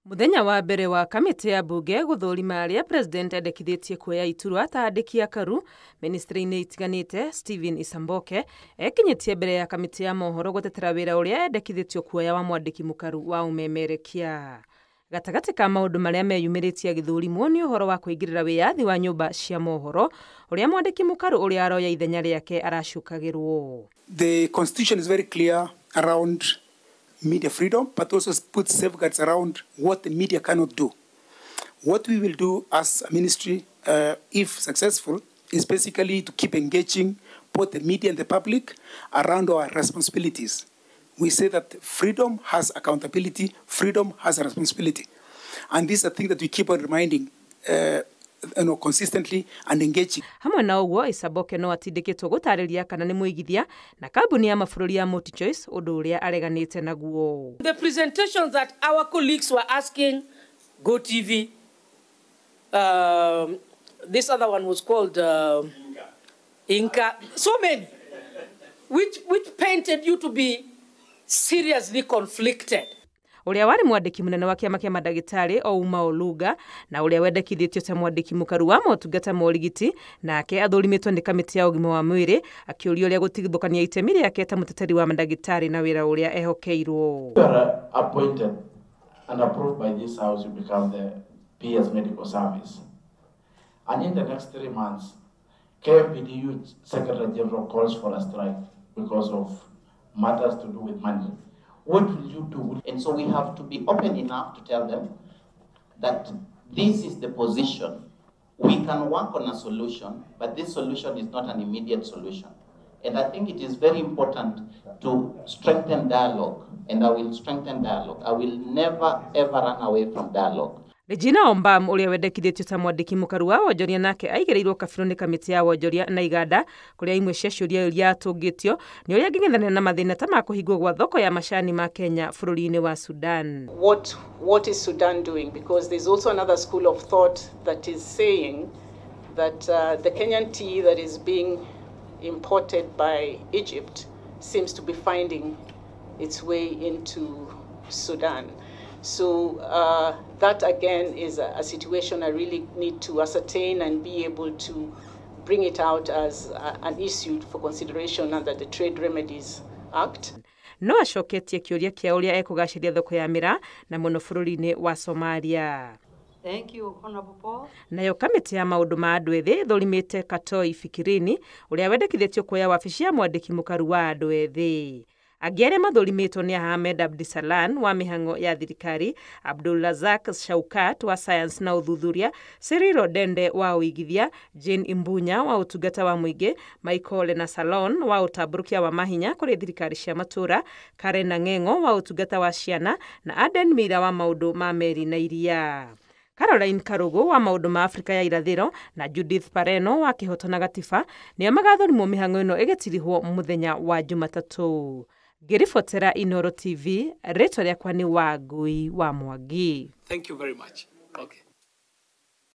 Mũthenya wa mbere wa kamĩtĩ ya mbunge gũthũrima arĩa president endekithĩtie kuoya iturwa ta andĩki akaru ministry-inĩ itiganĩte, Stephen Isamboke ekinyĩtie mbere ya kamĩtĩ ya mohoro gũtetera wĩra ũrĩa endekithĩtio kuoya wa mwandĩki mũkaru wa ũmemerekia. Gatagatĩ ka maũndũ marĩa meyumĩrĩtie agĩthũrimwo nĩ ũhoro wa kũingĩrĩra wĩyathi wa nyũmba cia mohoro ũrĩa mwandĩki mũkaru ũrĩa aroya ithenya rĩake aracukagĩrwo. The constitution is very clear around media freedom, but also puts safeguards around what the media cannot do. What we will do as a ministry, if successful, is basically to keep engaging both the media and the public around our responsibilities. We say that freedom has accountability, freedom has a responsibility. And this is a thing that we keep on reminding consistently and engaging. Hamwe na ũguo, Isaboke no atindĩkĩtwo gũtarĩria kana nĩ mũigithia na kambuni ya mabũrũri ya MultiChoice, ũndũ ũrĩa areganĩte naguo. The presentations that our colleagues were asking, Go TV, this other one was called Inca, so many, which painted you to be seriously conflicted. Ũrĩa warĩ mwandĩki mũnene wa kĩama kĩa mandagĩtarĩ Ouma Oluga na ũrĩa wendekithĩtio ta mwandĩki mũkaru wa motungata ma ũrigiti nake athũrimĩtwo nĩ kamĩtĩ ya ũgima wa mwĩrĩ akĩũrio ũrĩa gũtigithũkania itemi rĩake ta mũteteri wa mandagĩtarĩ na wĩra ũrĩa ehokeirwo. You are appointed and approved by this house, you become the PS Medical Service. And in the next 3 months, KMPDU Secretary General calls for a strike because of matters to do with money. What will you do? And so we have to be open enough to tell them that this is the position. We can work on a solution, but this solution is not an immediate solution. And I think it is very important to strengthen dialogue, and I will strengthen dialogue. I will never, ever run away from dialogue. Regina Ombam ũrĩa wendekithĩtio ta mwandĩki mũkaru wa wonjoria nake aigĩrĩirwo kabirũ nĩ kamĩtĩ ya wonjoria na iganda kũrĩa imwe cia ciũria iria atũngĩtio nĩ ũrĩa angĩng'ethanĩra na mathĩna ta ma kũhingwo gwa thoko ya macani ma Kenya bũrũri-inĩ wa Sudan. What is Sudan doing? Because there's also another school of thought that is saying that the Kenyan tea that is being imported by Egypt seems to be finding its way into Sudan. So that again is a situation I really need to ascertain and be able to bring it out as an issue for consideration under the Trade Remedies Act. No acoketie kĩũria kĩa ũrĩa ekũgacĩria thoko ya mĩraa na mũno bũrũri-inĩ wa Somalia. Thank you, Honorable Paul. Nayo kamĩtĩ ya maũndũ ma andũ ethĩ ĩthũrimĩte Katoi Fikirini ũrĩa wendekithĩtio kuoya wabici ya mwandĩki mũkaru wa andũ ethĩ. Angĩ arĩa mathũrimĩtwo nĩ Ahmed Abdisalan wa mĩhang'o ya thirikari, Abdul Razak Shaukat wa science na ũthuthuria, Cyril Odende wa ũigithia, Jane Imbunya wa ũtungata wa mũingĩ, Michael Lenasalon wa ũtambũrũkia wa mahinya kũrĩ thirikari cia matũũra, Karen Ang'eng'o wa ũtungata wa ciana na Aden Mira wa maũndũ ma meri na iria. Caroline Karugu wa maũndũ ma Afrika ya irathĩro na Judith Pareno wa kĩhoto na gatiba nĩo magathũrimwo mĩhang'o ĩno ĩgĩtirihwo mũthenya wa Jumatatũ. Ngĩribotera Inooro TV, rĩtwa rĩakwa nĩ Wangui wa Mwangi. Thank you very much. Okay.